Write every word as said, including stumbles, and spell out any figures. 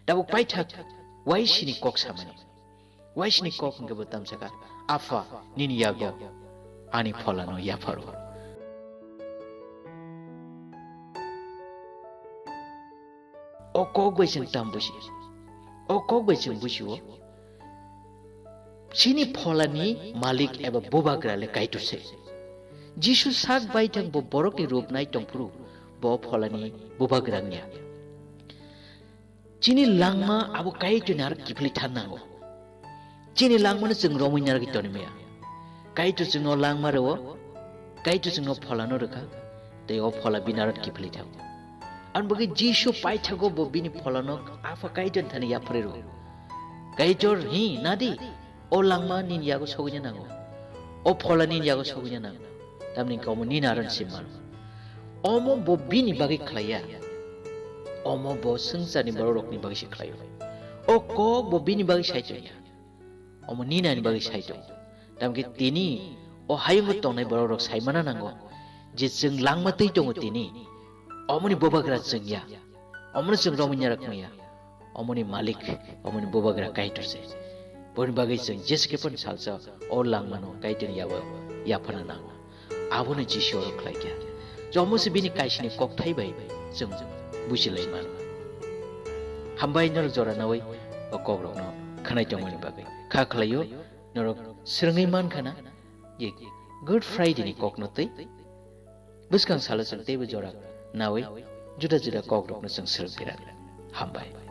Tabuk paithak waisini kok samani. Waisini kok hwnkhe bo tamsaka, "Apha, nini yago ani pholano yapharo." O kok bai chwng tam busi. O kok bai chwng busi o. Chini pholani malik eba bubagra le Kaitor se. Jisu sak bai thang bo borokni rup nai tongphuru bo pholani bubagra wngya. Chini langma abo Kaitorni aro kiphilwi thang nango. Chini langmano chwng romwi narwgwi toni maya. Kaitor chwngno langma rwo, Kaitor chwngno pholano rwkha, tei o phola bini aro kiphilwi thango. Aboni bagwi Jisu paithago bo bini pholano Apha Kaitorni thani yapharwi rwo. Kaitor, hi, nadi, o langma nini yago sogwina nango. O phola nini yago sogwina nango. Tamni hwnkhe omo nini aro se mano. Omo bo bini bagwi khlaiya. Omo bo swngcharni borokrokni bagwi se khlaio. O kok bo bini bagwi sai tongya. Omo nini ani bagwi sai tongo. Tamkhe tini o hayungo tongnai borokrok sai mana nango je chwng langma twi tongo tini. Omoni bubagra chwng ya. Omono chwng romwi narwk maya. Omoni malik, omoni bubagra Kaitor se. Boni bagwi chwng jeskhe phano salsa o langmano Kaitorni yago yaphana nango. Abono Jisu oro khlai kha. Chomo se bini kaisini kokthai bai chwng buji lai mano. Hambai norok jora nawi o kokrokno khwnai tongmani bagwi. Kha khlaio norok swrwngwi man khana je Good Friday ni kokno twi bwskang salo chwng teibo jora nawi juda juda kokrokno chwng swrwng phira. Hambai.